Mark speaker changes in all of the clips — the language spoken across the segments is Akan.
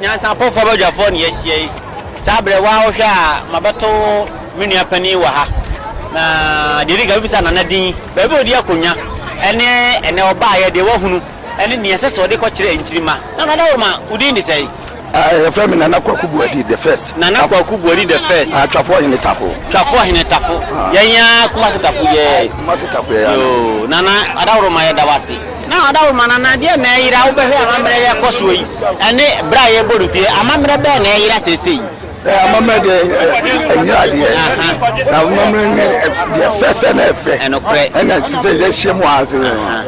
Speaker 1: Nyansapɔfoɔ badwafoɔ na yɛahyia yi. Saa berɛ wo ara wohwɛ a mabɛto me nua panin wɔ ha. Na deɛ ɛdi kan mɛbisa Nana din, baabi a ɔdi akonnwa ne ɛnɛ ɔbaeɛ deɛ wahunu ne nea ɛsɛ sɛ ɔde kɔkyerɛ nkyirimma. Nana Dawuruma, wo din de sɛn?
Speaker 2: Yɛfrɛ me Nana Kwaku Buadi the first.
Speaker 1: Nana Kwaku Buadi the first.
Speaker 2: Ah, Twafoɔ Hene Tafo.
Speaker 1: Twafoɔ Hene Tafo. Ah. Yɛn ya Kumasi Tafo yɛ.
Speaker 2: Kumasi Tafo yɛ.
Speaker 1: Yoo, Nana Adaworoma yɛda wo ase. Na Adaworoma Nana deɛ na ɛyera wobɛhwɛ amammerɛ yɛ kɔ soɔ yi ɛne berɛ a yɛbɔ no fie amammerɛ bɛɛ na ɛyera seesei.
Speaker 2: Sɛ amammerɛ deɛ ɛnyɛ adeɛ na amammerɛ ne deɛ fɛfɛ na ɛfɛ
Speaker 1: ɛnokorɛ
Speaker 2: ɛna sɛ yɛhyɛ mu ase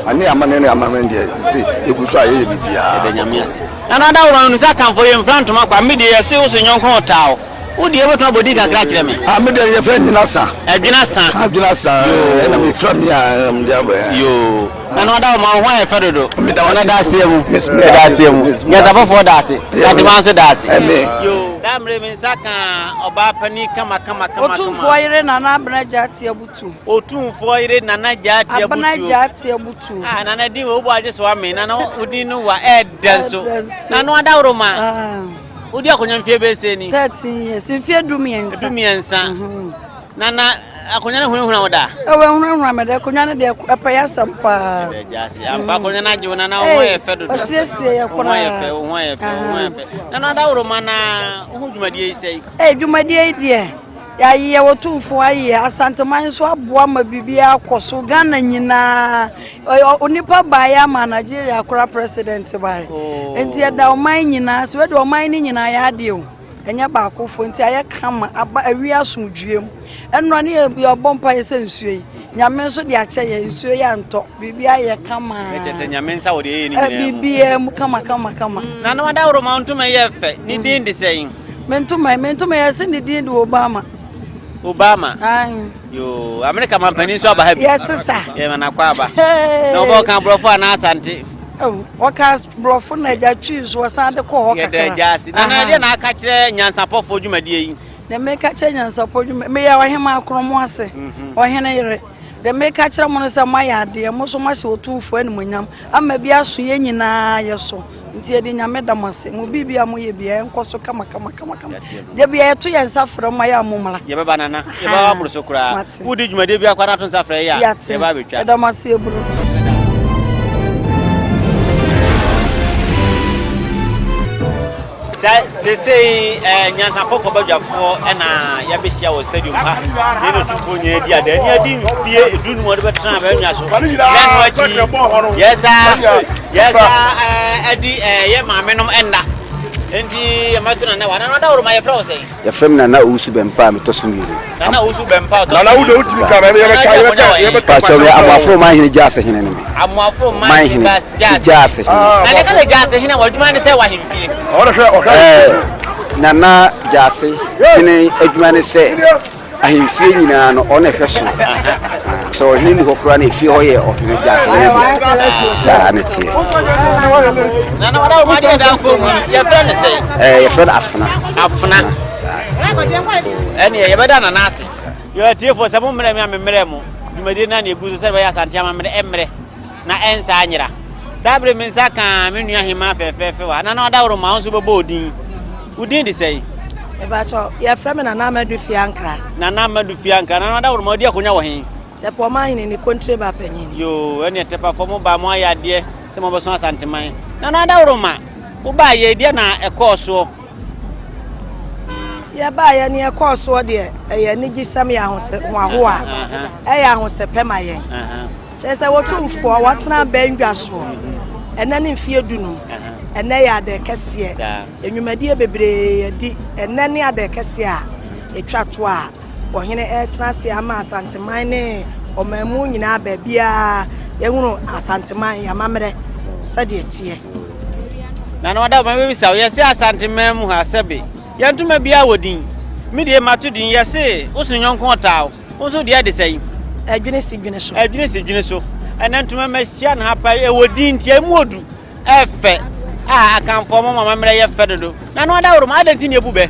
Speaker 2: ane amane ne amammerɛ deɛ sɛ ɛgu so a yɛyɛ biribiara.
Speaker 1: Yɛda Nyame ase. Nana Dawuro no sɛ Akanfoɔ yɛ mfra ntoma kwa, me deɛ yɛse wo so nyɔnko ɔtaa wo, wo deɛ wobɛtumi abɔ din kakra akyerɛ me?
Speaker 2: Ah, me deɛ yɛfrɛ Nwena Sa.
Speaker 1: Adwena Sa.
Speaker 2: Adwena Sa, ɛna mefra me a mede abɔ.
Speaker 1: Yoo, Nana Dawuro wo ho ayɛ fɛ dodo.
Speaker 2: Meda wo
Speaker 1: Nana da aseɛ mu, meda aseɛ mu, Nyansafofoɔ da ase, Nantema nso da ase.
Speaker 2: Ɛme.
Speaker 1: Yoo, saa mmerɛ me nsa ka ɔbaa panin kama kama kama kama.
Speaker 3: Otumfoɔ yere Nana Abena Gyate Abutu.
Speaker 1: Otumfoɔ yere Nana Gyate Abutu.
Speaker 3: Abena Gyate Abutu.
Speaker 1: Ah, Nana din wɔ wobɔ agye so ame. Nana wo din no wa ɛɛdɛ nso. Nana adaworoma.
Speaker 3: Ah.
Speaker 1: Wodi akonnwa mfie bɛyɛ sɛ ni?
Speaker 3: 13 years. Mfie 13.
Speaker 1: 13.
Speaker 3: Mhm.
Speaker 1: Nana akonnwa no hunahuna wo da?
Speaker 3: Ɛwɔ hunahuna me da. Akonnwa no deɛ ɛpɛ yɛ asɛm paa.
Speaker 1: Ɛdɛ gya ase. Ampa akonnwa no agye wo nana wo ho yɛ fɛ dodo.
Speaker 3: Ɔsiesie yɛ koraa.
Speaker 1: Wo ho yɛ fɛ, wo ho yɛ fɛ, wo ho yɛ fɛ. Nana adaworoma na wo ho dwumadie yi sɛn?
Speaker 3: Eh, dwumadie yi deɛ Yɛayeyɛ Otumfoɔ ayeyɛ, Asanteman nso aboa ma biribiara akɔ so, Ghana nyinaa, onipa baeɛ ama Nigeria koraa president baeɛ.
Speaker 1: Oh.
Speaker 3: Nti ɛda ɔman nyinaa so, ɛde ɔman no nyinaa yɛ adeɛ o, ɛnyɛ baakofoɔ nti ayɛ kama, aba awie asomdwoeɛ mu. Ɛnora ne yɛbɔ mpa yɛ sɛ nsuo yi, Nyame nso de akyɛ yɛ nsuo yi antɔ, biribiara yɛ kama.
Speaker 1: Ɛkyɛ sɛ Nyame nsa wɔ deɛ ɛyɛ ne nyinaa mu.
Speaker 3: Biribiara mu kama kama kama.
Speaker 1: Na na wadaworo ma ntoma yɛ fɛ, ne din de sɛn?
Speaker 3: Me ntoma me ntoma yɛ se ne din de Obama.
Speaker 1: Obama.
Speaker 3: Ayi.
Speaker 1: Yoo, Amerika mampanin nso aba ha bi.
Speaker 3: Yɛ sesa.
Speaker 1: Yɛ mana kɔ aba. Na ɔbɛ ɔka aborɔfo anaa asante.
Speaker 3: Oh, ɔka aborɔfo na agya twi so ɔsan de kɔ hɔ kakra.
Speaker 1: Yɛda agya ase. Na na deɛ na aka kyerɛ nyansapɔfoɔ dwumadie yi.
Speaker 3: Deɛ meka kyerɛ nyansapɔ dwumadie, meyɛ ɔhema akorɔmo ase, mhm. ɔhene yere. Deɛ meka kyerɛ mo no sɛ moayɛ adeɛ, mo nso moahyɛ Otumfoɔ animuonyam ama bi aso yɛn nyinaa yɛ so. Nti yɛde Nyame da mo ase. Mo biribi a moyɛ biara ɛnkɔ so kama kama kama kama. Da biara yɛto yɛn nsa frɛ mo ayɛ a mo mmra.
Speaker 1: Yɛbɛba nana, yɛbɛba aboro so koraa. Wodi dwumadie bi akɔ na ato nsa frɛ yɛ a, yɛbɛba abɛtwa.
Speaker 3: Yɛda mo ase aburo.
Speaker 1: Sɛ seesei eh, nyansapɔfoɔ badwafoɔ ɛna yɛabɛhyia wɔ stadium ha ne no tumfoɔ nyinaa di ada ani adi mfie 15 ɔde bɛtena abɛnwa so na ɛno akyi yɛsa yɛsa eh, adi eh, yɛ maame nom ɛnna nti yɛmɛto nana wa nana daworo ma yɛfrɛ wo sɛn
Speaker 4: Yɛfrɛ me Nana Owusu Bɛmpa a metɔ so mmienu.
Speaker 1: Nana Owusu Bɛmpa ɔtɔ so
Speaker 5: Nana wo de wotumi ka bɛyɛ yɛbɛka yɛbɛka yɛbɛka
Speaker 4: Pakyɛ me Amoafo man hene Gyaase hene ne me.
Speaker 1: Amoafo
Speaker 4: Man
Speaker 1: man
Speaker 4: hene
Speaker 1: Gyaase.
Speaker 4: Gyaase hene.
Speaker 1: Na ne ka sɛ Gyaase hene wɔ adwuma ne sɛ wɔ ahemfie.
Speaker 5: Ɔhwɛ ɔhwɛ.
Speaker 4: Ɛɛ Nana Gyaase hene adwuma ne sɛ ahemfie nyinaa no ɔna ɛhwɛ so. Sɛ ɔhene ni hɔ koraa na efie hɔ yɛ ɔhene Gyaase hene deɛ. Saa ne teɛ.
Speaker 1: Nana wada wo adeɛ da nkɔ mu yɛfrɛ ne sɛn?
Speaker 4: Ɛɛ yɛfrɛ no Afena.
Speaker 1: Afena. Ɛneɛ yɛbɛda Nana ase. Yɛ atiefoɔ sɛ mo mmerɛ me a me mmerɛ mo. Dwumadie no na ɛgu so sɛ ɛbɛyɛ Asante amammerɛ ɛmmerɛ na ɛnsaa nyera. Saa bere me nsa kaa me nua hemaa fɛfɛɛfɛ wa. Nana ɔdaworo ma wo nso bɛbɔ odin. Wo din de sɛn?
Speaker 6: Mebakyɛ yɛfrɛ me Nana Amadu Fiankra.
Speaker 1: Nana Amadu Fiankra. Nana ɔdaworo ma ɔdi akonnwa wɔ he?
Speaker 6: Tɛpɛ ɔmanhene ne kontire ba panyin.
Speaker 1: Yoo, ɛneɛ Tɛpafoɔ mo baa mo ayɛ adeɛ sɛ mobɛso Asanteman. Nana ɔdaworo ma wo baa yɛ deɛ na ɛkɔɔ soɔ?
Speaker 6: Yɛbaeɛ ne ɛkɔɔ soɔ deɛ ɛyɛ anigyesɛm yɛ ahohoahoa ɛyɛ ahosɛpɛ ma yɛn. Kyerɛ sɛ Otumfoɔ wɔtena abannwa soɔ ɛnɛ ne mfeɛ 15. Ɛnɛ yɛ adɛ kɛseɛ. Nnwumadie bebree yɛdi. Ɛnɛ ne adɛ kɛseɛ a ɛtwa toɔ a ɔhene ɛretena ase ama Asanteman ne ɔman mu nyinaa baabiara yɛhunu Asanteman yɛamammerɛ sɛdeɛ ɛteɛ.
Speaker 1: Nana wada ma bɛbisa wo yɛse Asanteman mu ha sɛbe yɛn ntoma biara wɔ din me deɛ mato din yɛse wo sono yɔnko ɔtaa wo Wo nso deɛ de sɛn?
Speaker 6: Ɛdwene si dwene so.
Speaker 1: Ɛdwene si dwene so. Ɛnɛ ntoma mahyia no ha pa ɛwɔ din nti ɛmu odu ɛfɛ a akanfoɔ mo mama mmerɛ yɛ fɛ dodo. Na no adaworo ma adɛn nti na ebu bɛ?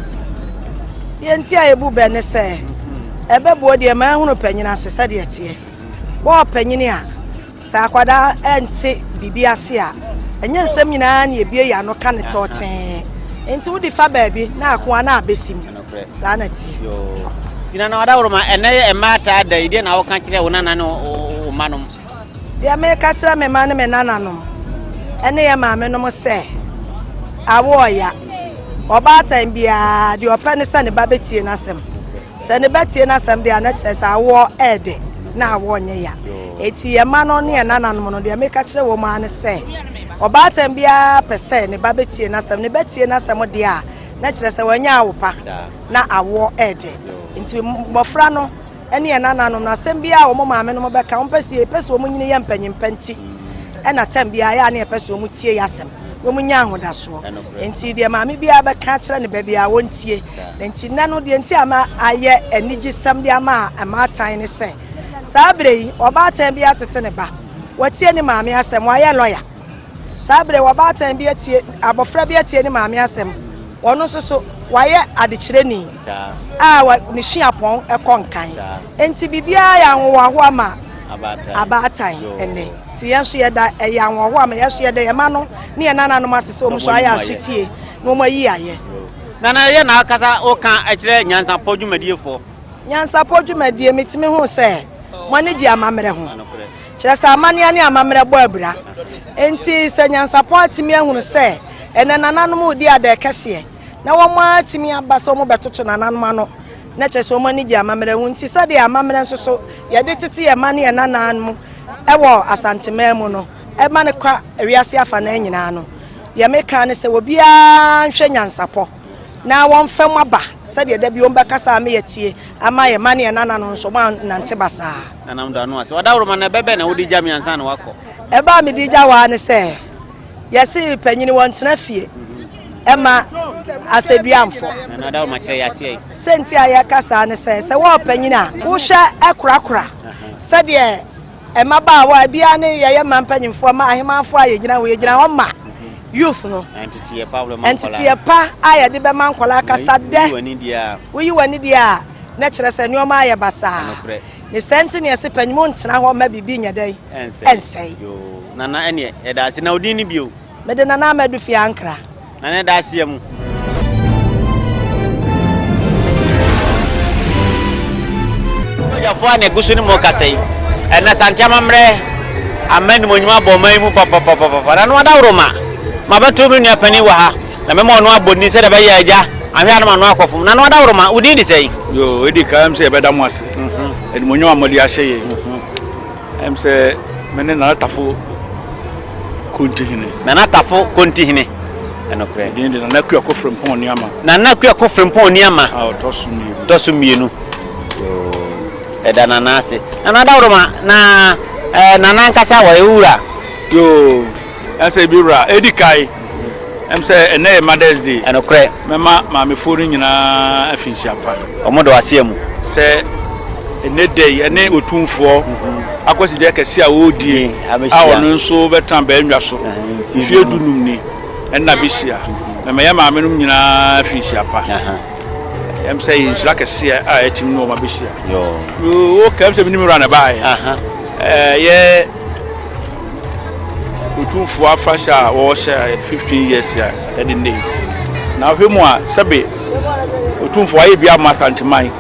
Speaker 6: Deɛ nti a ebu bɛ ne sɛ ɛbɛboɔ deɛ ma ɛhunu panyin ase sɛdeɛ ɛteɛ. Wɔɔ panyini a Sɛ akwadaa nte biribi ase a, ɛnyɛ nsɛm nyinaa na yɛbue yɛn ano ka no tɔɔtee. Nti wode fa baabi na akoa na abɛsi mu. Saa na ɛteɛ.
Speaker 1: Yoo. Nti Nana Ɔdawuroma, ɛnɛ yɛ mmaa taa da yi, deɛ na woka kyerɛ wo nana ne wo mma nom?
Speaker 6: Deɛ meka kyerɛ me mma ne me nananom ne yɛ maamenom sɛ, awo ɔya. Ɔbaatan biara, deɛ ɔpɛ ne sɛ ne ba bɛtie n'asɛm. Sɛ ne ba tie n'asɛm deɛ a, na kyerɛ sɛ awoɔ ɛɛdɛ na awoɔ nyɛ ya. Enti yɛn mma no ne yɛn nananom no, deɛ meka kyerɛ wɔn ara ne sɛ, ɔbaatan biara pɛ sɛ ne ba bɛtie n'asɛm. Ne ba tie n'asɛm deɛ a, na kyerɛ sɛ wanya awo pa na awoɔ ɛɛdɛ. Nti mmɔfra no ne yɛn nananom no, asɛm biara a wɔn maamenom bɛka, wɔmpɛ sɛ yɛpɛ sɛ wɔn nyini yɛ mpanyimpa nti, ɛna tɛm biara yɛ a na yɛpɛ sɛ wɔn tie yɛn asɛm. Wɔn nya ahodasoɔ. Nti deɛ maame biara bɛka akyerɛ ne ba biara wɔntie. Nti nnɛ no deɛ nti ama ayɛ anigyesɛm de ama mmaatan ne sɛ, saa berɛ yi ɔbaatan bi atete ne ba, watie ne maame asɛm, wayɛ lɔya. Saa berɛ yi ɔbaatan bi atie, abɔfra bi atie ne maame asɛm, ɔno nso so wayɛ adekyerɛni a ne suapɔn kɔ nkan. Nti biribiara yɛ ahohoahoa ma abaatan ɛnnɛ. Nti yɛn nso yɛda ɛyɛ ahohoahoa ma yɛn nso yɛda yɛn mma no ne yɛn nananom ase sɛ wɔn nso ayɛ asotie na wɔn ayi ayɛ.
Speaker 1: Nana yɛ na akasa woka kyerɛ nyansapɔ dwumadiefoɔ.
Speaker 6: Nyansapɔ dwumadie metumi hu sɛ mo ani gye amammerɛ ho. Kyerɛ sɛ amanneɛ ne amammerɛ bɔ abira. Enti sɛ nyansapɔ atumi ahunu sɛ ɛnɛ nananom redi adɛɛ kɛseɛ na wɔn atumi aba sɛ wɔbɛtoto nananom ano na kyerɛ sɛ wɔn ani gye amammerɛ ho nti sɛdeɛ amammerɛ nso so yɛde tete yɛn mma ne yɛn nananom wɔ Asanteman mu no ɛma no kɔ wiase afanaa nyinaa no, deɛ meka ne sɛ obiara nhwɛ nyansapɔ na wɔmfa mu aba sɛdeɛ da bi wɔbɛkasa ama yɛatie ama yɛn mma ne yɛn nananom nso wɔannante basaa.
Speaker 1: Nanam dɔ ano ase. Ɔdawuroma na ɛbɛ bɛn na wode gya me ansa na woakɔ?
Speaker 6: Ɛbɛ a mede gya wo ara ne sɛ, yɛse panyini wɔntena fie ɛma asɛdua mfɔ.
Speaker 1: Nana Dawuroma kyerɛ yɛ aseɛ.
Speaker 6: Sɛ nti a yɛka saa ne sɛ, sɛ wɔɔ panyini a, wohwɛ korakora sɛdeɛ mmabaawa biara ne yɛyɛ mma mpanyinfoɔ ma ahemanfoɔ a yɛgyina hɔ yɛgyina hɔ ma youth no nteteɛ pa a yɛde bɛma nkwadaa kasa dɛ woyi w'ani deɛ a na kyerɛ sɛ nneɛma ayɛ basaa ne sɛ nti ne yɛse panyin mu ntena hɔ ma biribi nyɛ dɛn ɛnsɛe.
Speaker 1: Nana ɛneɛ yɛda ase na odin ne bio.
Speaker 6: Mede Nana Amadu fi Ankra.
Speaker 1: Nana ɛda aseɛ mu. Badwafoɔ a na ɛgu so ne mo kasa yi, ɛnɛ Asante amammerɛ ama animuonyam abɔ ɔman yi mu papapapapa. Na no adaworoma, mabɛto me nua panin wɔ ha, na mɛma ɔno abɔ ni sɛdeɛ ɛbɛyɛ agya, ahwɛ a na m'ano akɔ fam. Na no adaworoma, wo din de sɛn?
Speaker 5: Yoo, edi kan sɛ yɛbɛda mo ase. Animuonyam a mode ahyɛ yɛn. Ɛm sɛ me ne Nana Tafo Kontihene.
Speaker 1: Nana Tafo Kontihene. Ɛnokorɛ.
Speaker 5: Din de Nana Kuako Frimpong Oniama.
Speaker 1: Nana Kuako Frimpong Oniama.
Speaker 5: A ɔtɔ so mmienu.
Speaker 1: Ɔtɔ so mmienu. Ɛda Nana ase. Nana Dawuroma na eh, Nana ankasa wɔyɛ wo wura.
Speaker 5: Yoo. Ɛsɛ bi wura edi kae. Ɛm sɛ ɛnɛ yɛ Mother's Day.
Speaker 1: Ɛnokorɛ.
Speaker 5: Mɛma maamefoɔ no nyinaa afinhyia pa.
Speaker 1: Wɔn dɔ aseɛ mu.
Speaker 5: Sɛ ɛnɛ da yi ɛne Otumfoɔ akwasideɛ kɛse a ɔredie a ɔno nso bɛtena bɛɛnwa so mfie dunum ni ɛnna bɛhyia. Mɛma yɛ maame nom nyinaa afinhyia pa. Ɛm sɛ yɛ nhyira kɛseɛ a ɛtumi ne wɔn abɛhyia. Yoo, kɛm sɛ menim wura na ɛbaeɛ. Ɛyɛ Otumfoɔ afahyɛ a wɔhyɛ a 15 years a ɛde nnɛ yi. Na wohwɛ mu a sɛbe Otumfoɔ ayɛ bi ama Asanteman.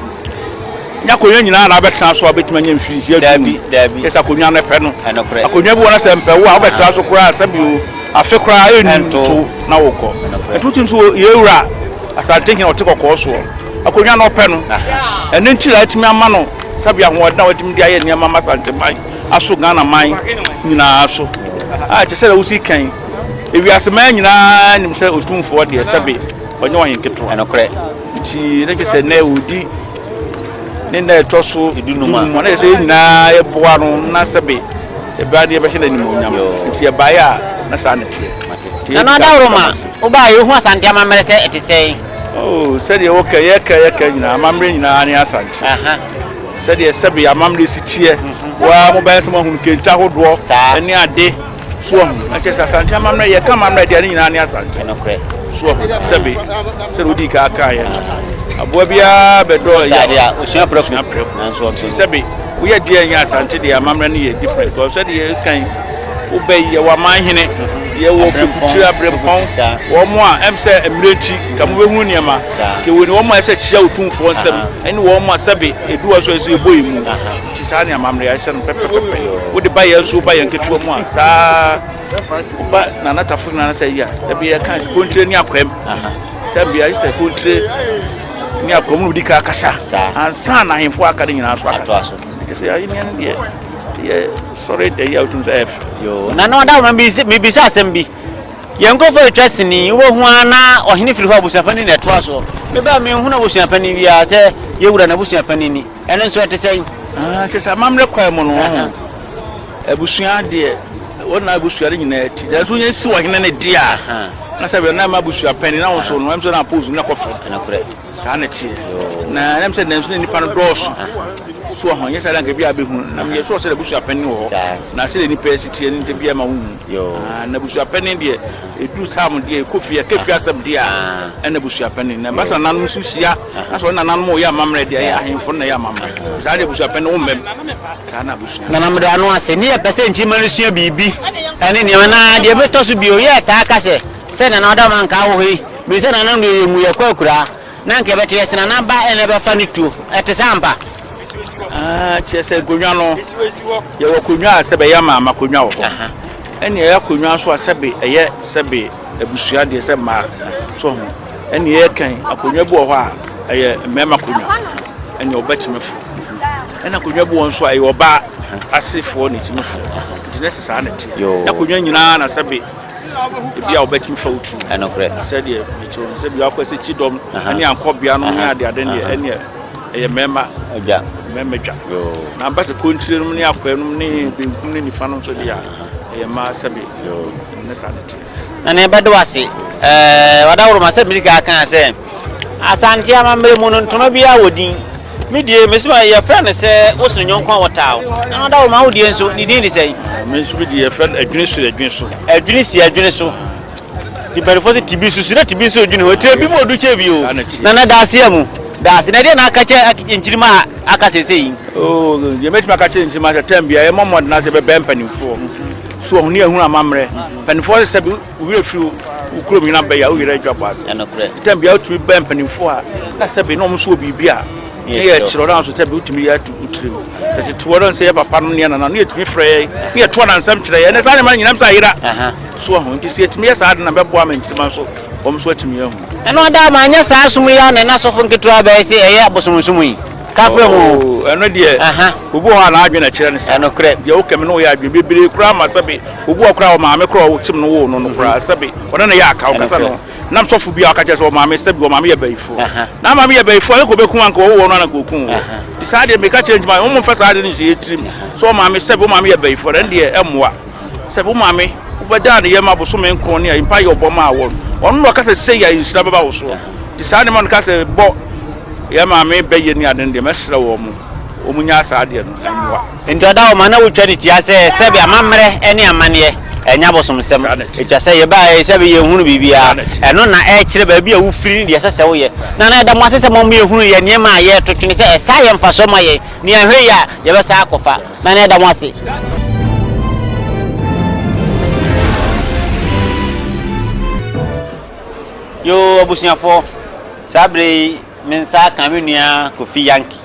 Speaker 5: Nyɛ akonnwa nyinaa na abɛtena so a wobɛtumi anya mfirinhyia du.
Speaker 1: Dabi, dabi.
Speaker 5: Yɛ sɛ akonnwa no pɛ no.
Speaker 1: Ɛnokorɛ.
Speaker 5: Akonnwa bi wɔ na sɛ mpɛ wo a wobɛtena so koraa sɛbe o afe koraa ɛnto na wokɔ.
Speaker 1: Ɛnokorɛ.
Speaker 5: Ɛto tim so yɛwura Asantehene ɔte kɔkɔɔ soɔ. Akonnwa no ɔpɛ no. Ɛno nti na atumi ama no sɛbe ahoɔden a watumi de ayɛ nneɛma ma Asanteman. aso Ghana man nyinaa so a kyerɛ sɛ wosi kan ewiase man nyinaa nim sɛ otumfoɔ deɛ sɛbe ɔnyɛ ɔhen ketewa.
Speaker 1: Ɛnokorɛ.
Speaker 5: Nti ne kyerɛ sɛ nnɛ ɔdi ne nna ɛtɔ so
Speaker 1: dunum
Speaker 5: a na kyerɛ sɛ yɛn nyinaa yɛboa no na sɛbe ɛbaa ne yɛbɛhyɛ no animuonyam. Nti yɛbaeɛ a na saa na ɛteɛ.
Speaker 1: Nana Adaworoma, wobaeɛ wohu Asante amammerɛ sɛ ɛte sɛn?
Speaker 5: Oh, sɛdeɛ woka yɛka yɛka nyinaa amammerɛ nyinaa ne Asante. Sɛdeɛ sɛbe amammerɛ si teɛ, wo ara mobɛyɛ sɛ moahunu kente ahodoɔ ne ade. So wahu? Na kyerɛ sɛ Asante amammerɛ, yɛka amammerɛ deɛ ne nyinaa ne Asante. So wahu? Sɛbe, sɛdeɛ wodii kan kaeɛ no, aboa biara bɛdɔ ɛyɛ
Speaker 1: a, osua prɛko.
Speaker 5: Nanso ɔnte. Sɛbe, woyɛ deɛ nyɛ Asante deɛ amammerɛ no yɛ different. Because sɛdeɛ yɛka yi, wobɛ yi, yɛwɔ amanhene. Yɛwɔ Fekukyire, Aberempɔn, wɔn a ɛm sɛ mmerɛ nti nka mobɛhunu nneɛma. Kewei ne wɔn a ɛsɛ kyia Otumfoɔ nsam ɛne wɔn a sɛbe ɛdu hɔ nso ɛsɛ yɛbɔ yɛn mu. Nti saa ne amammerɛ yɛahyɛ no pɛpɛpɛpɛ. Wode ba yɛn nso woba yɛn nketewa mu a saa woba Nana Tafo Nana sɛ yi a dabi yɛka Kontire ne Akwam. Dabi ayɛ sɛ Kontire ne Akwam no wodi ka kasa ansa na ahemfo aka no nyinaa so akasa. Nti sɛ yɛayɛ no deɛ yɛ Sɔre da yi a wotumi sɛ ɛyɛ fɛ.
Speaker 1: Yoo, na na ɔda hɔ mebisa asɛm bi. Yɛn nkurɔfoɔ retwa sini, wobɛhu ara na ɔhene firi hɔ abusuapanin na ɛtoa soɔ. Mebaa menhunu abusuapanin biara sɛ yɛwura na abusuapanin ni. Ɛno nso ɛte sɛn?
Speaker 5: Ah, kyerɛ sɛ amammerɛ kwan mu no, wɔho abusua deɛ wɔn na abusua no nyinaa ti. Nanso wonya si ɔhene no deɛ a, na sɛ bɛ na ɛma abusuapanin na wɔn so no, ɛm sɛ na apose no na kɔ fam. Saa na ɛteɛ. Na ɛnam sɛ nanso na nnipa no dɔɔso so wɔ ho, nyɛ saa de anka bi a bɛhunu. Na meyɛ sure sɛ n'abusuapanin wɔ hɔ. Na sɛdeɛ nnipa asi teɛ no nti bi a ɛma wohu. Na abusuapanin deɛ, ɛduru time deɛ, ɛkɔ fie, ɛka fie asɛm deɛ a, ɛna abusuapanin. Na ɛba sɛ nananom nso hyia, na sɛ ɔne nananom reyɛ amammerɛ deɛ, ɛyɛ ahemfo no na ɛyɛ amammerɛ. Saa deɛ abusuapanin wo mmam. Saa na abusua.
Speaker 1: Nana meda ano ase. Ne yɛpɛ sɛ nkyirima no sua biribi ɛne nneɛma. Na deɛ ɛbɛtɔ so bio, yɛtaa ka sɛ, sɛ Nana Ɔdama nka wɔ hɔ yi, Mene sɛ nananom deɛ yɛnwu yɛkɔ akuraa na anka yɛbɛte yɛse nana ba ɛna ɛbɛfa ne tuo ɛte saa ampa?
Speaker 5: Ah, kyerɛ sɛ nkonnwa no yɛwɔ akonnwa a sɛbɛ ɛyɛ amaama akonnwa wɔ hɔ ɛne ɛyɛ akonnwa nso a sɛbe ɛyɛ sɛbe abusua deɛ sɛ mmaa so ho ɛne ɛyɛ kan akonnwa bi wɔ hɔ a ɛyɛ mmarima akonnwa ɛne ɔbɛtumi fo ɛna akonnwa bi wɔ nso a ɛyɛ ɔbaa asefoɔ na ɛtumi fo nti na ɛsɛ saa na ɛteɛ akonnwa nyinaa na sɛbe ebi a wɔbɛtumi fa wo tu
Speaker 1: ɛnokorɛ
Speaker 5: sɛdeɛ mekyerɛ no sɛdeɛ akɔ sɛ kyidɔm ne ankɔbea no ne ade ade deɛ ɛneɛ ɛyɛ mmarima
Speaker 1: adwa
Speaker 5: mmarima dwa na aba sɛ kontire nom ne akwaa nom ne benkum ne nifa no nso deɛ a ɛyɛ mmaa sɛbe ne saa ne te.
Speaker 1: Na ne bɛdo ase ɛɛ wadaworo ma sɛ mirika aka sɛ Asante amammerɛ mu no ntoma biara wɔ din. Me die, me soma yɛfrɛ no sɛ wo sono nyɔnko a wɔtaa wo. Na ɔda wo ma wo die nso, ne din de sɛn?
Speaker 5: Me nso me die yɛfrɛ no adwene si adwene so.
Speaker 1: Adwene si adwene so. Di mpanimfoɔ sɛ tibi susu na tibi nso dwene ho. Etire bi mu odu kyɛ bi o. Na na daase amu. Daase. Na ɛdeɛ na aka kyɛ nkyirima a aka sese yi?
Speaker 5: Oh, deɛ mɛtumi aka kyerɛ nkyirima sɛ tɛm bia yɛmmɔ mmɔden ase bɛbɛn mpanimfoɔ. So ɔho ne ahunu amammerɛ. Mpanimfoɔ sɛ sɛ Wo werɛ firi wo kurom nyina bɛyɛ a, wo yerɛ adwa bɔ ase. Tɛm bia wotumi bɛn mpanimfoɔ a, na sɛbe na wɔn nso wɔ biribi a ne yɛ kyerɛ na nso sɛbe wotumi yɛ ato wo tirim. Tete wɔ no sɛ yɛ papa no ne yɛ nana no yɛtumi frɛ yɛn ne yɛto anansɛm kyerɛ yɛn. Ɛnɛ saa nneɛma no nyinam sɛ ayera. So ho nti sɛ yɛtumi yɛ saa de na bɛboa ma nkyirima nso wɔn nso atumi ahu.
Speaker 1: Ɛno ada ma anyɛ saa som yi a na ɛna sɔfo nketewa bɛyɛ sɛ ɛyɛ abosomsom yi. Kafra mu.
Speaker 5: Oh, ɛno deɛ obi wɔ hɔ a n'adwene na ɛkyerɛ no saa.
Speaker 1: Ɛnokorɛ.
Speaker 5: Deɛ wokɛ me ne woyɛ adwene bebree koraa ma sɛbe Obi wɔ koraa ɔmaame koraa ɔkyem no woo no no koraa sɛbe ɔne no yɛ aka ɔkasa no nam sɔfo bi a ɔka kyerɛ sɛ ɔmaame sɛbe ɔmaame yɛ bayifoɔ na maame yɛ bayifoɔ ɛkɔ bɛku anka ɔwɔ no anka ɔku wɔ nti saa deɛ meka kyerɛ ntoma wɔn mfa saa deɛ no nhyɛ yɛ tirim sɛ ɔmaame sɛbe ɔmaame yɛ bayifoɔ ɛno deɛ ɛmmoa sɛbe ɔmaame wobɛdaa ne yam abosome nkron ne a mpa yɛ ɔbɔ maa wɔn ɔno na ɔka sɛ sei a nhyira bɛba wo soɔ nti saa nneɛma no ka sɛ bɔ yɛ maame bɛyɛ ne ade no deɛ mɛsrɛ wɔn mo wɔn nyaa saa deɛ no ɛmmoa.
Speaker 1: Enti ɔda hɔ ma na wotwa no tia sɛ sɛbe amammerɛ ne amanneɛ ɛnyɛ abosomsɛm. Etwa sɛ yɛbaeɛ yi sɛbe yɛnhunu biribiara. Ɛno na ɛkyerɛ baabi a wofiri ne deɛ ɛsɛ sɛ woyɛ. Na na yɛda mo ase sɛ moama yɛhunu yɛn nneɛma a yɛreto twene sɛ ɛsan yɛ mfasoɔ ma yɛn, na yɛanhwɛ yie a yɛbɛsan akɔfa. Na na yɛda mo ase. Yoo abusuafoɔ, saa berɛ yi me nsa aka me nua Kofi Yankee.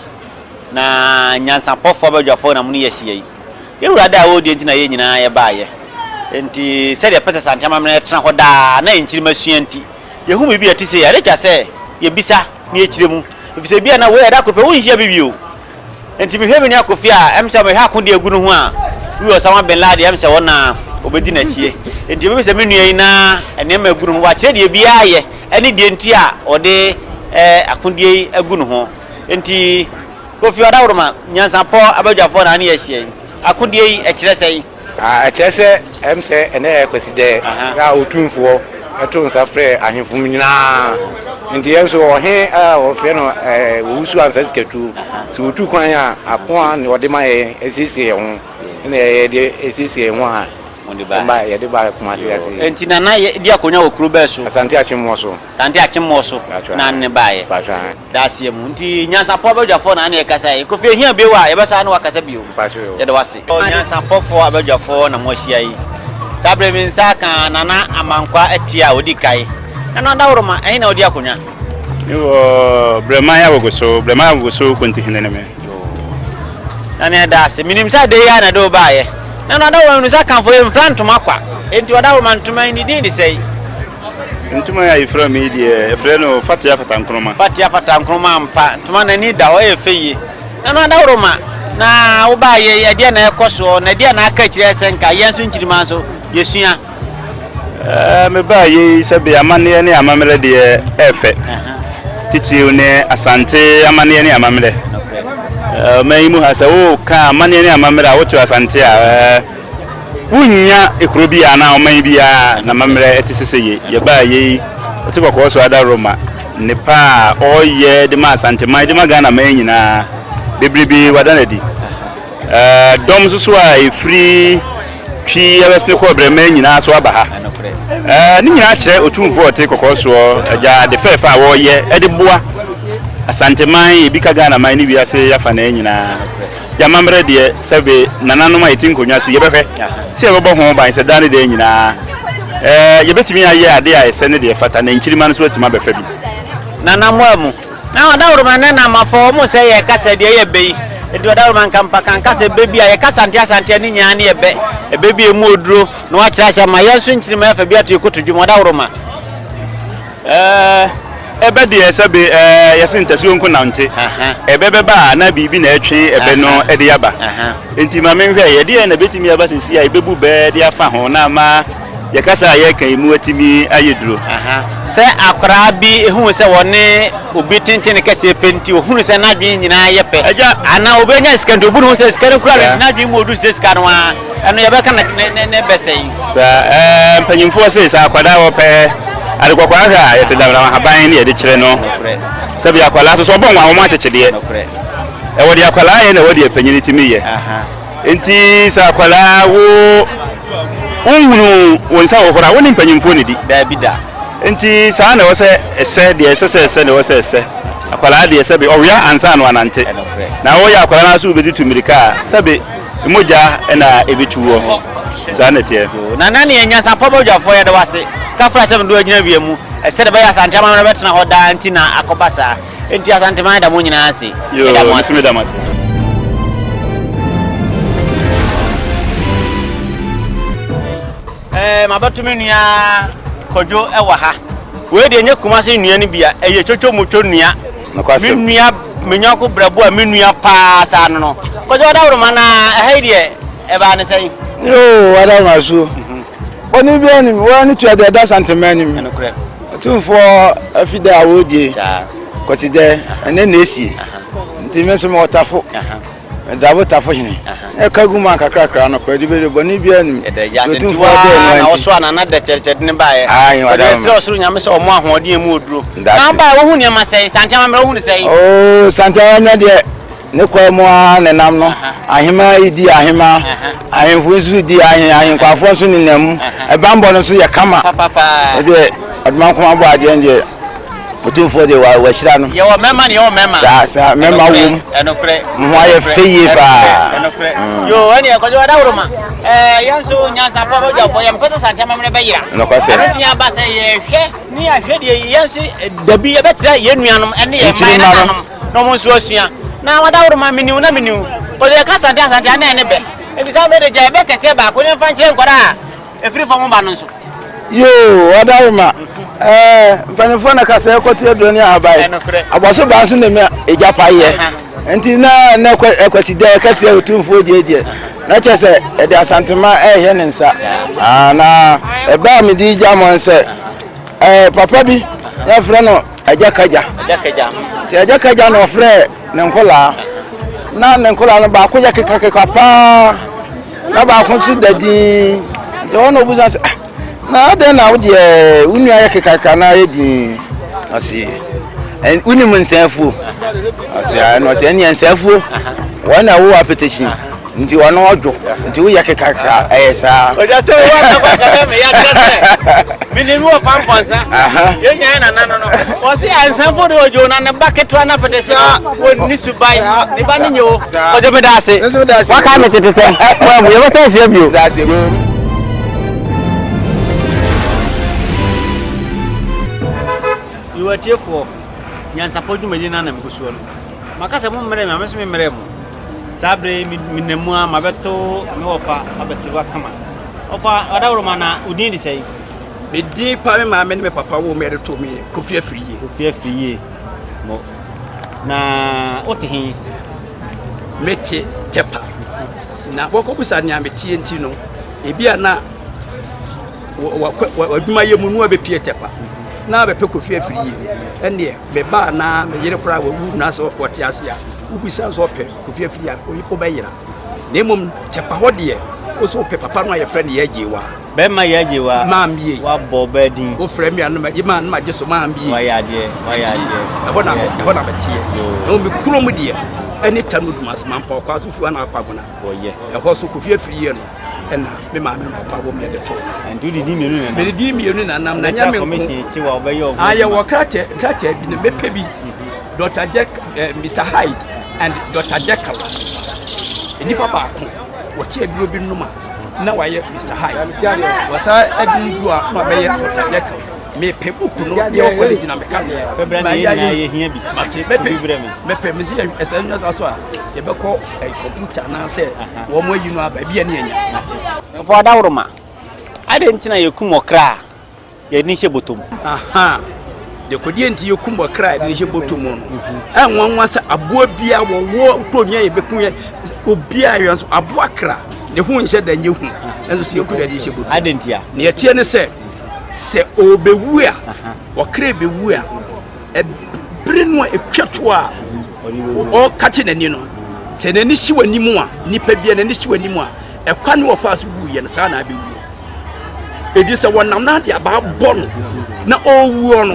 Speaker 1: Na nyansapɔfoɔ abadwafoɔ na mo ne yɛ ahyia yi. Yɛn Wura da a ɔredie nti na yɛn nyinaa yɛbaeɛ. Enti sɛdeɛ ɛpɛ sɛ Asante amammerɛ tena hɔ daa na nkyirimma sua nti, yɛhu biribi a ɛte sei a, ɛde twa sɛ yɛbisa na yɛkyerɛ mu. Ɛfiri sɛ ebia na wei ɛda koro pɛ wonhyia bi bio. Enti mehwɛ me nua Kofi a, ɛm sɛ mehwɛ akodeɛ agu ne ho a, wei Osama Bin Laden ɛm sɛ wɔn na ɔbɛdi n'akyie. Enti mebisa me nua yi na nneɛma agu ne ho, wakyerɛ deɛ biara yɛ ɛne deɛ nti a ɔde akodeɛ yi agu ne ho. Enti, Kofi Ɔdawuruma, nyansapɔ abadwafoɔ na ne yɛahyia yi. Akodie yi, ɛkyerɛ sɛn?
Speaker 7: Ɛkyerɛ sɛ, ɛm sɛ ɛnɛ yɛ Kwasida a Otumfoɔ to nsa frɛ ahemfo mu nyinaa. Nti yɛn nso ɔhe a wɔfrɛ no Owusu Ansa Sikatuo, sɛ ɔtu kwan a, ako a na ɔde ma yɛn asiesie yɛn ho, ɛna yɛde asiesie yɛn ho a yɛde ba Kumasi ase.
Speaker 1: Enti Nana di akonnwa wɔ kuro bɛn so?
Speaker 7: Asante Akyemmoɔ so.
Speaker 1: Asante Akyemmoɔ so na ne baeɛ. Daaseɛ mu. Nti nyansapɔ abadwafoɔ na ne yɛkasa yi. Kofi ehia bio a yɛbɛsa ne wakasa bio. Yɛda wase. Nyansapɔfoɔ abadwafoɔ na mo ahyia yi. Saa berɛ me nsa aka Nana Amankwa Atia a ɔdi kae. Nana Adaworoma, ɛhe na wodi akonnwa?
Speaker 8: Me wɔ Brɛman Agogoso, Brɛman Agogoso Kontihene ne me.
Speaker 1: Nana yɛda ase. Menim sɛ ade yi ara na ɛde wo baeɛ. Nana Adaworoma, menim sɛ Akanfoɔ yɛmfira ntoma kwa. Enti Ɔdaworoma ntoma yi ne din de sɛn?
Speaker 8: Ntoma yi a yɛfira me yi deɛ, yɛfrɛ no Fatea Fata Nkrumah.
Speaker 1: Fatea Fata Nkrumah ampa. Ntoma no ani da hɔ, ɛyɛ fɛ yie. Nana Adaworoma, na wobaeɛ yi, ɛdeɛn na ɛrekɔ soɔ, na ɛdeɛn na aka akyire sɛ nka yɛn nso nkyirimma nso yɛsua?
Speaker 8: Ɛɛ, mebaeɛ yi, sɛbe amanneɛ ne amammerɛ deɛ ɛyɛ fɛ. Titiriw ne Asante amanneɛ ne amammerɛ. Ɔman yi mu ha, sɛ woka amanneɛ ne amammerɛ a, woto Asante a, ɛɛ, Wonnya kuro biara anaa ɔman biara n'amammerɛ te sɛ sɛ yei. Yɛbaa yei, ɔte kɔkɔɔ so adaworoma, nnepa a ɔyɛ de ma Asanteman, de ma Ghana man nyinaa, bebrebe wada no adi. Dɔm nso so a ɛfiri Twi abɛsene kɔ Brɛman nyinaa so aba ha. Ne nyinaa kyerɛ Otumfoɔ a ɔte kɔkɔɔ soɔ agya ade fɛɛfɛ a wɔyɛ de boa Asanteman, ebi ka Ghana man ne wiase afanaa nyinaa. Yɛn amammerɛ deɛ, sɛbe nananom a yɛte nkonnwa so yi, yɛbɛhwɛ sɛ yɛbɛbɔ ho ban sɛ daa ne daa nyinaa yɛbɛtumi ayɛ adeɛ a ɛsɛ ne deɛ ɛfata na nkyirimma no nso atumi abɛfa bi.
Speaker 1: Nana moa mu. Na ɔdawuroma ne namafo wɔn sɛ yɛ kasa deɛ yɛ bɛ yi. Nti ɔdawuroma nka mpa ka nka sɛ bɛ bi a yɛ kasa nte asante a ne nyinaa ne yɛ bɛ. Ɛbɛ bi emu oduro na wakyerɛ asɛ ma yɛn nso nkyirimma yɛfa bi ato yɛ kotodwe mu ɔdawuroma.
Speaker 8: Ɛɛ, ɛbɛ deɛ sɛbe ɛɛ yɛse ntasuo nko nante. Ɛbɛ bɛba a na biribi na ɛtwe ɛbɛ no de aba. Enti ma menhwɛ, ɛdeɛn na ɛbɛtumi aba seesei a yɛbɛbu bɛ de afa ho na ama yɛ kasa a yɛreka yi mu atumi ayɛ duro?
Speaker 1: Sɛ akwadaa bi hu sɛ wɔne obi tenten ne kɛseɛ pɛ nti, ɔhunu sɛ n'adwene nyinaa yɛ pɛ. Anaa obi anya sika nti, ɔbu ne ho sɛ sika no kura no nti n'adwene mu ɔduru sɛ sika no ara. Ɛno yɛbɛka ne bɛ sɛn?
Speaker 8: Sɛ ɛɛ mpanyinfoɔ se sɛ akwadaa wɔpɛ ade kɔkɔɔ ahwɛ a yɛte damdam ahaban ne yɛde kyerɛ no. Sɛbi akwadaa nso sɛ ɔbɔ nwa wɔn akyekyedeɛ. Ɛwɔ deɛ akwadaa yɛ na ɛwɔ deɛ panyin tumi yɛ. Nti sɛ akwadaa wo wonhunu wo nsa wɔ hɔ a wo ne mpanyinfoɔ na di.
Speaker 1: Daabi da.
Speaker 8: Nti saa na ɛwɔ sɛ ɛsɛ deɛ ɛsɛ sɛ ɛsɛ na ɛwɔ sɛ ɛsɛ. Akwadaa deɛ sɛbi ɔwea ansa na wanante. Na woyɛ akwadaa no nso wobɛtutu mmirika a sɛbi Mogya na ɛbɛtu woɔ. Saa na ɛteɛ.
Speaker 1: Nana ne anyansapɔ badwafoɔ yɛda wo ase. Kafra sɛ mede wo agyina wia mu. Sɛdeɛ ɛbɛyɛ Asante amammerɛ bɛtena hɔ daa nti na akɔba saa. Enti Asanteman yɛda mo nyinaa ase.
Speaker 8: Yoo,
Speaker 1: Yɛda mo
Speaker 8: me
Speaker 1: ase.
Speaker 8: nso meda mo ase.
Speaker 1: Ɛɛ mabɛto me nua Kwadwo wɔ ha. Wei deɛ nyɛ Kumasi nnua no bi a, ɛyɛ Twotwo Motwo nnua. Me nua, me nyɔnko brɛbo a me nua paa saa no no. Kwadwo Adaworoma na ɛha yi deɛ ɛbaa ne sɛn?
Speaker 2: Yoo, Adaworoma so. Bɔne biara nim, wɔn ani tua deɛ ɛda Santema anim. Otumfoɔ afide a wɔredie, Kwasi dɛ, ɛnɛ na esie. Nti me nso mewɔ tafo. Medabo tafo hene. Ɛka gu mu ankakrakra no kɔ adibere bɔne biara nim.
Speaker 1: Yɛda agya ase nti waa na ɔso a nana dɛkyɛdɛkyɛde ne baeɛ. Ɔde ɛsrɛ ɔsoro nyame sɛ ɔmo ahoɔden emu oduro. Na ɔbaeɛ wohu nneɛma sɛn? Sante amammerɛ wohu ne sɛn?
Speaker 2: Oo Sante amammerɛ deɛ ne kwan mu ara ne nam no. Ahemaa yi di ahemaa, ahemfo nso di ahe, ahenkwafoɔ nso nenam mu. Ɛbanbɔ no nso yɛ kama. Ɛdeɛ Ɔdomankoma bɔ adeɛ no deɛ Otumfoɔ deɛ wa wahyira no.
Speaker 1: Yɛwɔ mmarima ne yɛwɔ mmarima.
Speaker 2: Saa saa mmarima wom.
Speaker 1: Ɛnokorɛ.
Speaker 2: Mo ho ayɛ fɛ yie paa.
Speaker 1: Ɛnokorɛ. Mm. Yoo ɛne ɛkɔdwo adaworoma. Ɛɛ yɛn nso nyansapɔ abadwafoɔ yɛn mpɛ sɛ Asante amammerɛ bɛyera.
Speaker 2: Nokwasɛm.
Speaker 1: Ɛno nti yɛn aba sɛ yɛhwɛ ne yɛahwɛ deɛ yɛn nso dabi yɛbɛkyerɛ yɛn nuanom ɛne yɛn mma yɛn nananom na wɔn nso asua. Na adaworoma meniw na meniw. Kɔdwo yɛka Asante Asante a na ɛne bɛ. Ɛfiri saa bɛ de gya ɛbɛ kɛseɛ baako ne mfa nkyerɛ nkwadaa a Ɛfiri fam ba no nso.
Speaker 2: Yoo, ɔdarema. Ɛɛ, mpanimfoɔ na kasa ɛkɔte aduro ne ahaban. Abɔso baa nso na mi egya pa yɛ. Nti na na ɛkwasi dɛ ɛkɛseɛ otumfoɔ die deɛ. Na kyerɛ sɛ ɛde Asantema ɛrehwɛ ne nsa. Ah, na ɛbɛ a mede gya mo sɛ ɛɛ papa bi na ɛfrɛ no Agya Kagya. Nti Agya Kagya na ɔfrɛ ne nkɔlaa. Na ne nkɔlaa no baako yɛ kekakeka paa. Na baako nso da dinn. Nti hɔ na ɔbusa sɛ, ah, na adɛn na wo deɛ wo nua yɛ kekakeka na ayɛ dinn? Ɔse, wonim nsɛnfuo? Ɔse, ɛna ɔse, ɛneɛ nsɛnfuo, wɔn na ɛwɔ apetehyin. Nti ɔno ɔdwo, nti woyɛ kekakeka, ɛyɛ saa.
Speaker 1: Ɔgya sɛ owó akakɔ akɛbɛ me ya kyerɛ sɛ menim wɔ fa mpɔnsa yɛn nyinaa nana no no wɔse ansanfo de ɔdwo na ne ba ketewa no apete sɛ wɔnni suban ne ba no nyɛ o. Kwadwo meda ase. Waka me tete sɛ. Wabu yɛbɛsan ahyia bio. Yoo atiefoɔ, nyansapɔ dwumadie no ara na megu soɔ no. Maka sɛ mommrɛ me a, me nso memmrɛ mo. Saa berɛ yi menam mu ara mabɛto me wɔfa abasiriwa kama. Ɔfa ɔdawuroma na wo din de sɛn?
Speaker 9: Me din pa me maame ne me papa woo me de too me yɛ Kofi Afriyie.
Speaker 1: Kofi Afriyie. Mo. Na wote he?
Speaker 9: Mete Tɛpa. Na wɔkɔbusa nea meteɛ nti no, ebi a na w'adwumayɛ mu no abɛpie Tɛpa na abɛpɛ Kofi Afriyie. Ɛnneɛ mebaa na me yere koraa wawu na sɛ wɔte ase a wobisa sɛ ɔpɛ Kofi Afriyie a wobɛyera. Na mmom Tɛpa hɔ deɛ wo sɛ wopɛ papa no a yɛfrɛ no Yɛagyewa.
Speaker 1: Bɛrima yɛ agye wa.
Speaker 9: Maambie.
Speaker 1: Wabɔ ɔbaa din.
Speaker 9: Wofrɛ me a no ma gye maa no ma gye so maambie.
Speaker 1: Wayɛ adeɛ wayɛ adeɛ.
Speaker 9: Ɛhɔ na ɛhɔ na mɛteɛ. Na wɔn mi kurom deɛ ɛne Tano Dumase Mampɔn kwa so fiwa na akɔ Agona.
Speaker 1: Wɔyɛ.
Speaker 9: Ɛhɔ so Kofi Afiri yɛ no ɛna me maame ne papa wɔ mu yɛde to.
Speaker 1: Nti wode din mmienu na nam.
Speaker 9: Mede din mmienu na nam na nyɛ me nko.
Speaker 1: Kyi wa ɔbɛyɛ ɔho.
Speaker 9: Ayɛ wɔ krataa krataa bi na mɛpɛ bi. Dr. Jack eh, Mr. Hyde and Dr. Jekyll. Nnipa baako wɔte aduro bi nom a na wayɛ Mr. Hyde. Wɔsan ɛde du a na wabɛyɛ Dr. Jekyll. Mepɛ buku no deɛ ɔkɔ ne gyina meka deɛ.
Speaker 1: Fɛbrɛ ne yɛn nyinaa yɛhia bi.
Speaker 9: Mate mɛpɛ mɛpɛ mesi ɛsɛ nyɛ saa so a yɛbɛkɔ ɛyɛ kɔmputa anaasɛ wɔn ayi no aba ebi a ne yɛnya.
Speaker 1: Mfo adaworoma, adɛn nti na yɛkum ɔkra a yɛde no hyɛ bɔtɔ mu.
Speaker 9: Aha, dekodeɛ nti yɛkum ɔkra a yɛde no hyɛ bɔtɔ mu no, ɛnwanwa sɛ aboa biara wɔwɔ tɔ nua yɛbɛku yɛ obiara yɛ nso aboa kra ne ho nhyɛ da nyɛ hu ɛnso so yɛku deɛ de hyɛ bɔtɔ mu.
Speaker 1: Adɛn ntia?
Speaker 9: Nea ɛteɛ ne sɛ sɛ ɔrebɛwu a ɔkra bɛwu a ɛbere no a ɛtwa to a ɔrekate n'ani no sɛ n'ani si w'anim a nipa bia n'ani si w'anim a ɛkwan ne wɔfaa so wuiɛ no saa na abɛwuo. Edi sɛ wɔnam na de abaa bɔ no na ɔrewuo no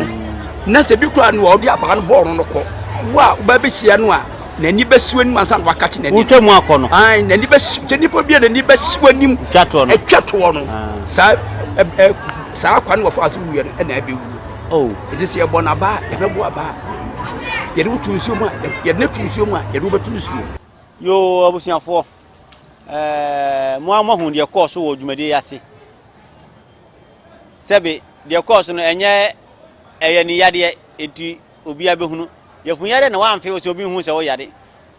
Speaker 9: na sɛ bi koraa no a ɔde abaa no bɔɔ no no kɔ wo a woba bɛhyia no a n'ani bɛsi w'anim ansa na wakate n'ani.
Speaker 1: Wotwa mu akɔ no.
Speaker 9: Ae n'ani bɛsi sɛ nipa bi a n'ani bɛsi w'anim.
Speaker 1: Twa toɔ no.
Speaker 9: Ɛtwa toɔ no. Ah. Saa ɛ ɛ saa kwan wɔfa so wuiɛ no ɛna ɛbɛwuo.
Speaker 1: Oh.
Speaker 9: Edi sɛ yɛbɔ n'abaa yɛbɛbɔ abaa yɛde wo to nsuo mu a yɛde ne to nsuo mu a yɛde wo bɛto nsuo mu.
Speaker 1: Yoo abusuafoɔ. Ɛɛ, mo ara moahu deɛ ɛkɔɔ so wɔ dwumadie yi ase. Sɛbe, deɛ ɛkɔɔ so no, ɛnyɛ ɛyɛ ne yadeɛ, enti obiara bɛhunu. Yafunu yadeɛ na woamfe wo sɛ obi nhu sɛ woyare.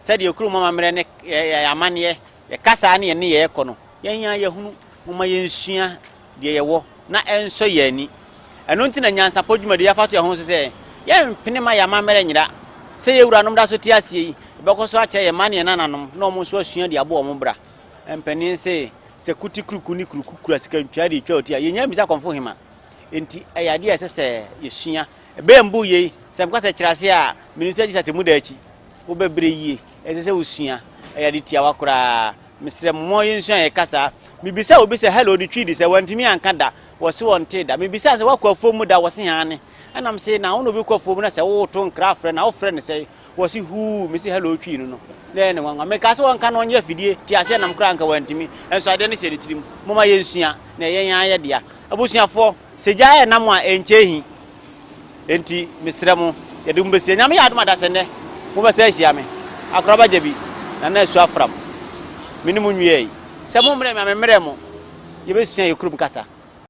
Speaker 1: Sɛdeɛ kurom amammerɛ ne yɛn amanneɛ, yɛn kasa ne yɛn nneyɛeɛ kɔ no, yɛn ara yɛahunu. Momma yɛnsua deɛ yɛwɔ na ɛnsɔ yɛn ani. Ɛno nti na nyansapɔ dwumadi yi afa to yɛn ho so sɛ yɛrempene mma yɛn amammerɛ nyera. Sɛ yɛn wuranom da so te aseɛ yi, yɛbɛkɔ so akyerɛ yɛn mma ne yɛn nananom na wɔn nso asua de abɔ wɔn bra. Mpanin se, sɛ kuti kuruku ne kuruku kura sika ntwaa de retwa oti a, yɛnnya mmisa akɔmfo hema. Enti ɛyɛ adeɛ a ɛsɛ sɛ yɛsua. Ɛbɛyɛ mbu yei, sɛ meka sɛ kyerɛ aseɛ a, menim sɛ gye sɛ atemmuda akyi. Wobɛbrɛ yie. Ɛsɛ sɛ wosua. Ɛyɛ ade tiawa koraa. Mesrɛ mo, momma yɛnsua yɛn kasa. Mebisaa obi sɛ, Hello, ne Twi de sɛ? Wantumi anka da. Wɔse wɔntee da. Mebisaa sɛ, Woakɔ afuom mu da? Wɔse, Aane. Ɛna mese, Na wo ne obi kɔ afuom na sɛ woreto nkra frɛ no a, wofrɛ no sɛn? Wɔse, Huu. Mese, Hello Twi no no. Na ɛyɛ no nwanwa. Mekaa sɛ wɔnka na ɔnyɛ afidie teaseɛnam koraa anka wantumi. Nso adeɛ no hyɛ ne tirim. Momma yɛnsua, na ɛyɛ yɛn ara yɛn dea. Abusuafoɔ, sɛ gya yɛ nam a, ɛnkyɛ hi. Enti mesrɛ mo, yɛde mo bɛsie. Nyame yɛ adom a, dasɛ nnɛ, mobɛsan ahyia me. Akoraba Gyabi, Nana Asu Afram, me ne mo nwiae. Sɛ mommrɛ me a, memmrɛ mo. Yɛbɛsua yɛn kurom kasa.